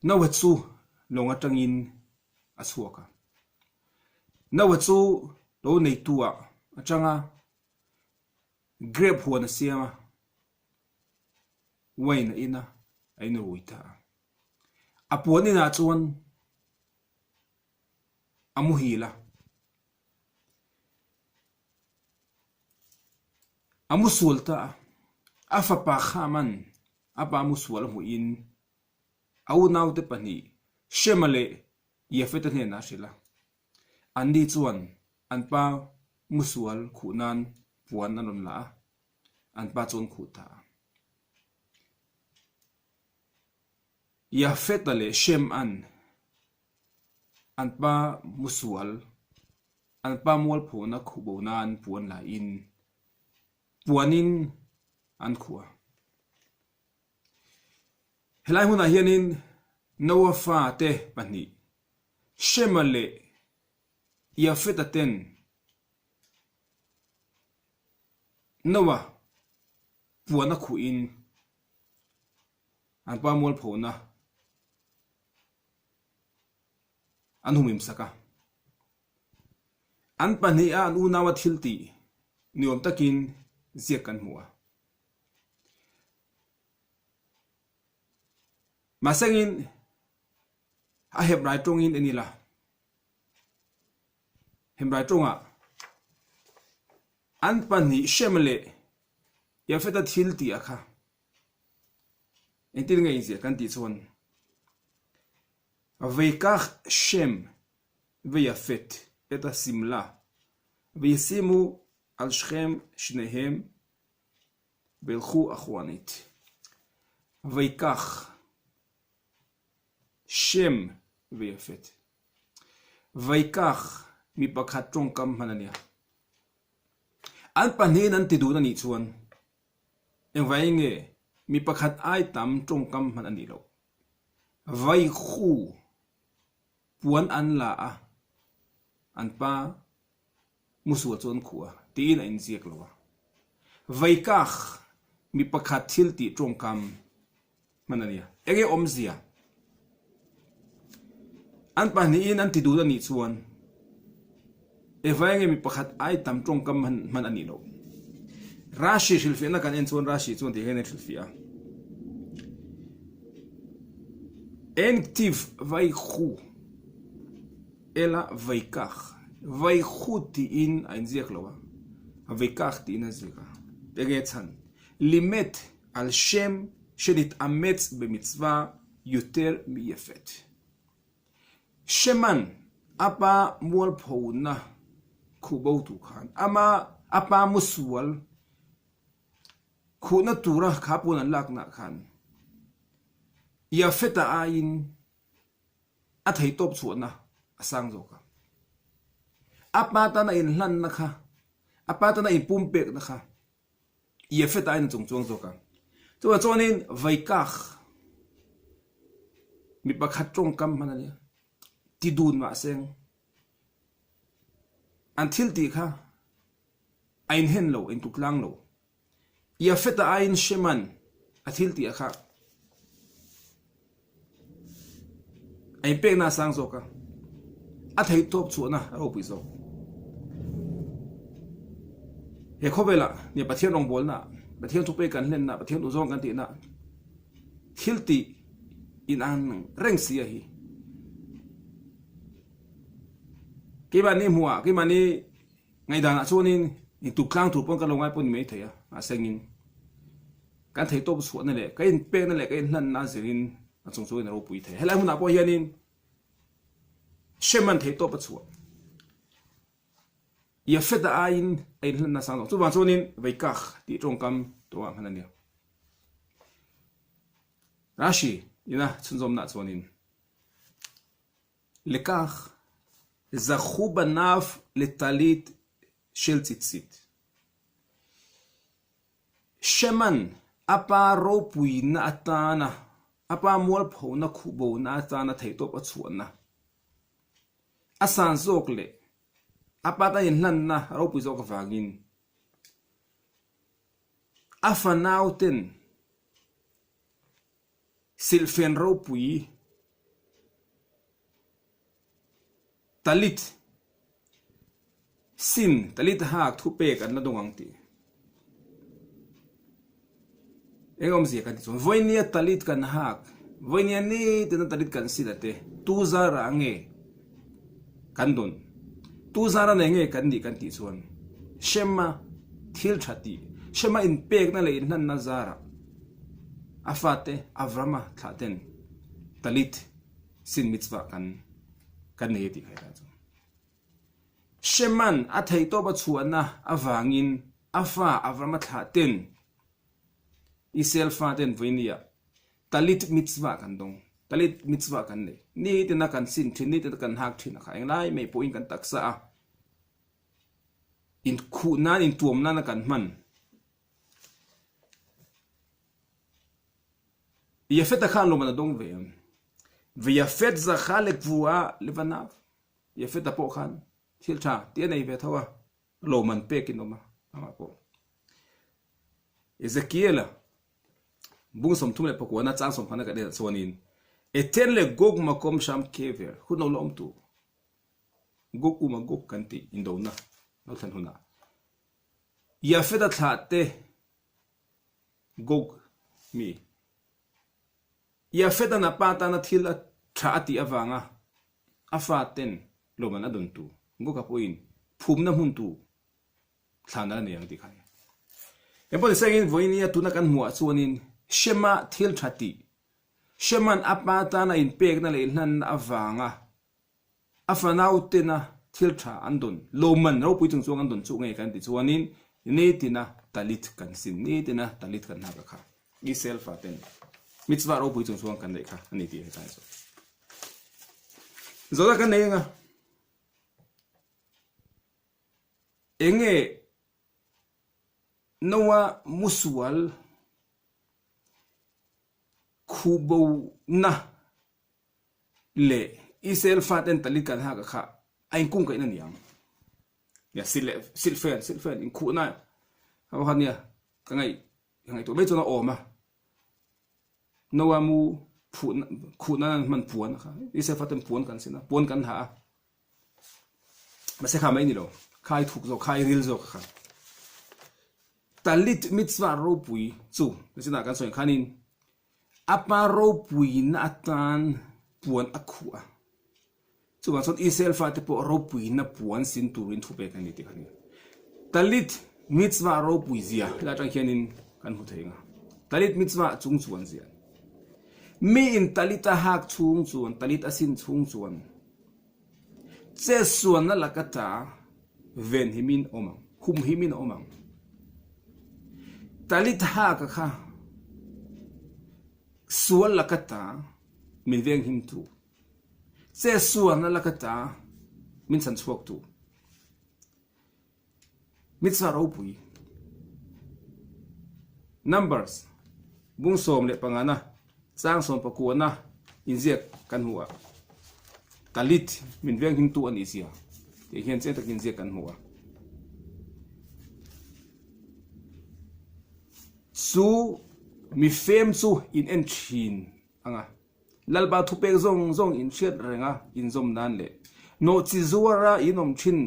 Noah chu lawng atangin a chhuak a. Noah chu lo neitu ah a chang a, grape huan a siam a, wine a in a, a inrui ta a. A puan inah chuan a muhil a. A musual ta a, a fapa Khaman a pa musual a hmuhin a unaute pahnih Shema leh Yafeta hnenah a hrilh a. Anni chuan an pa musual khuh nan puan an rawn la a, an pa chu an khuh ta a. Yafeta leh Shem-a'n an pa musual, an pa mualphona khuh bo nan puan lain puanin an khuh a. Helai hmunah hianin Noah fate pahnih, Shema leh Yafeta ten Noah puan a khuhin an pa mualphona an humhim sak a. An pahniha an unaua thil tih ni awm takin ziak kan hmu a. Mahsengin a Hebrai tawngin en ila, Hebrai tawngah an pahnih Shem leh Yafeta thil tih a kha Engtin nge inziah kan tih chuan Veikah Shem veyafet et hasimla veyasimu al Shechem shnehem veilchu achronit Veikah Shem veyafet Veikah mi pakhat tawngkam hman a nia. An pahnihin an ti dun a nih chuan Engvai nge mi pakhat ai tam tawngkam hman a nih loh? Vai khu puan an la a, an pa musual chu an khuh a, tiin a inziak lo a. Vai kak mi pakhat thil tih tawngkam hman a nia. Enge awmzia? An pahnihin an ti dun a nih chuan engvai nge mi pakhat ai tam tawngkam hman a nih loh? Rashi hrilhfiahna kan en chuan Rashi chuan tih hian a hrilhfiah a. Engtiv vai khu ela vai kak vai khu tiin a inziak lo a, vai kak tiin a ziak a. Enge chhan? Limet Al Shem shenit'ametz b'mitzvah yuter miYefet. Sheman a pa mualphona khuh bo tu khan ama a pa musual khuhna tura kha pawn an lakna khan Yafeta aiin a theihtawp chhuahna a sang zawk a. A pa tana inhlanna kha, a pa tana inpumpekna kha Yafet a in chung chuang zawk a. Chuvang chuanin Vaikak mi pakhat tawngkam hman a nia. Ti dun mah seng an thil tih kha a inhen lo, a intuk tlang lo. Yafet a aiin Sheman a thil tih a kha A inpekna a sang zawk a, a theihtawp chhuahna a ropui zawk. He khawvelah nia Pathian rawngbawlna, Pathian thupek kan hlenna, Pathian duhzawng kan tihna thil tih inang reng si a hi. Keimahni hmuhah, keimahni ngaihdanah chuanin intuktlang tur pawn kan lo ngai pawh ni mai thei a, mahse engin Kan theihtawp chhuahna leh ka inpekna leh ka inhlanna a zirin a chung chuan a ropui thei. Helai hmunah pawh hianin Sheman theihtawp a chhuah. Yafeta aiin a inhlanna sang lo. Chuvang chuanin Veikach tih tawngkam tawhah hman a nia. Rashi ina chhunzawmnaah chuanin Lekach zachu banav letalit shel tzitzit. Sheman a pa ropuina atana, a pa mualphona khuhbona atana theihtawp a chhuahna, a san zawk leh a pa tan inhlanna ropui zawk avangin a fanauten silhfen ropui. Talit sin, talit hak thupek an la dawng ang tih. Eng awmzia kan ti chuan vawinia talit kan hak, vawinia nitina talit kan sin a te, tu zara nge kan dawn, tu zara nei nge kan nih kan tih chuan Shema thil tha tih, Shema inpekna leh inhlanna zara a fate Avrama thlah ten talit sin mitzvah kan kan nei a tih kha chu. Sheman a theihtawp a chhuahna avangin a fa Avrama thlah ten Israel fa ten vawinia talit mitzvah kan dawng, talit mitzvah kan nei. Nitina kan sin thin, nitina kan hak thin a kha englai mai pawhin kan taksa a inkhuh nan, intuam nana kan hman. Yafeta khan lawm an a dawng ve em? V'Yafet zakha lekvua levanav. Yafeta pawh khan thil tha tih a nei ve tho a, lawm an pek in awm a, amah pawh. Ezekiel-a bung 39 na chang sawmphana kan enah chuanin, Eten leh Gog makom sham kever, hun lo la awm tur, Gog u Magog kan tih indona lo thlen hunah Yafeta thlah te Gog mi Yafetan a pa tana thil a tha a tih avanga a fa ten lawman a dawn tu Goga pawhin phumna hmun tu thlan a la nei ang tih kha a ni. Engpawh ni sengin vawinia tuna kan hmuhah chuanin Shema thil tha tih, Shema'n a pa tana inpekna leh inhlanna avanga A fanautena thil tha an dawn, lawmman ropui chung chuang an dawn chuh ngei kan ti chuanin nitina talit kan sin, nitina talit kan hak a kha Israel faten mitzvah ropui chung chuang kan neih kha a ni tih hetlai chu zawhna kan nei anga enge Noa musual khuhbo na leh Israel faten talit kan hak a kha a inkung kaih na ni ang. Nia silh leh silh fen silh fen inkhuh na a pakhat nia ka ngaih ka ngaihtuah mai chuan a awm a. Noa mu phuh khuh nan an hman puan a kha Israel faten puan kan sin a puan kan ha a. Mahse kha mai ni lo khai thuk zawk khai ril zawk a kha. Talit mitzvah ropui chu nichinah kan sawi khanin A pa ropuina atan puan a khuh a, chuvang chuan Israel fate pawh ropuina puan sin turin thu pek a ni tih kha a ni. Talit mitzvah ropui zia helai atang hianin kan hmu thei ang a, Talit mitzvah chung chuan zia a ni. Miin talit a hak chhung chuan, talit a sin chhung chuan chetsuanna laka ta venhimin awm ang, humhimin a awm ang. Talit haka kha sual laka ta min venghimtu, chetsualna laka ta min chhanchhuaktu. Mitzvah ropui. Numbers, bung 15 na, chang 19 na inziak kan hmu a. Talit min venghimtu a nih zia tih hian chiang takin ziak kan hmu a. Chu mi fem chu in en thin ang a. Lalpa thupek zawng zawng in hriat reng a inzawm nan leh nawhchi zuara in awm thin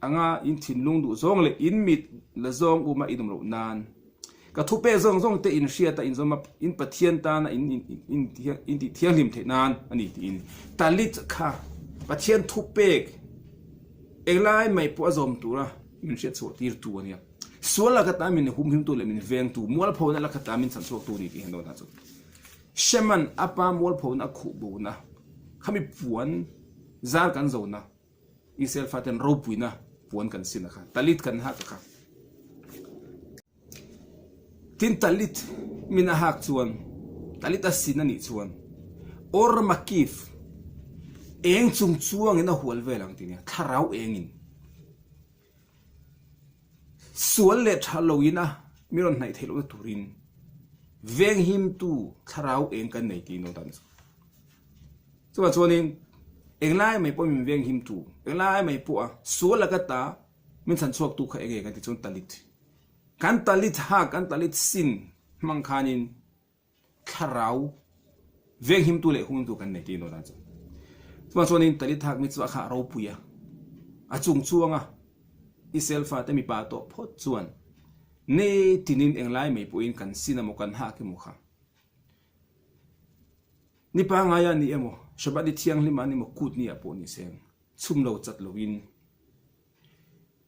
anga in thinlung duh zawng leh in mit la zawng uma in awm loh nan ka thupek zawng zawng te in hriat a inzawm a in Pathian tana in in tih thianghlim theih nan a ni tiin talit kha Pathian thupek englai mai pawh a zawm tura min hriat chhuah tir tu a nia. Sual laka ta min humhimtu leh min vengtu, mualphona laka ta min chhanchhuaktu a ni tih hian dawn hna chu. Sheman a pa mualphona a khuh bona, khami puan zar kan zona, Israel faten ropuina puan kan sin a kha, talit kan hak a kha. Tin talit min a hak chuan, talit a sin a nih chuan, Or Makif, eng chung chuangin a hual vel ang ti nia, thlarau engin. Sual leh tha loin a mi rawn hnaih theih lohna turin venghimtu thlarau eng kan nei tih note a ni. Chuvang chuanin englai mai pawh min venghimtu, englai mai pawha sual laka ta min chhan chhuaktu kha enge kan tih chuan talit. Kan talit hak, kan talit sin hmang khanin thlarau venghimtu leh humtu kan nei tih note a ni. Chuvang chuanin Talithak mitzvah kha a ropui a, a chung chuanga Israel fate mipa tawh phawt chuan nitinin englai mai pawhin kan sin emaw kan hak emaw kha ni pangngai ah ni emaw Shabbat ni thianghlim ah ni emaw kut ni ah pawh ni seng chhum lo chat loin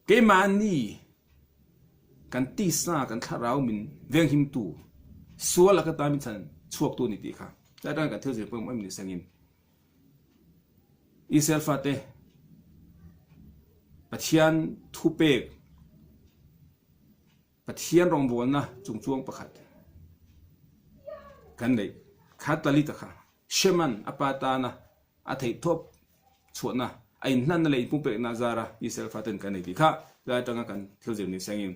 Keimahni kan tisa, kan thlarau min venghimtu, sual laka tan min chhan chhuaktu a ni tih kha tlai atangin kan thil zir pawimawh em ni sengin Israel fate Pathian thupek, Pathian rawngbawlna chungchuang pakhat kan neih kha Talita kha Sheman a pa tana a theihtawp chhuahna, a inhlanna leh inpumpekna zara Israel faten kan nei tih kha tlai atanga kan thil zir ni sengin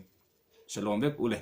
Shalom vek u le.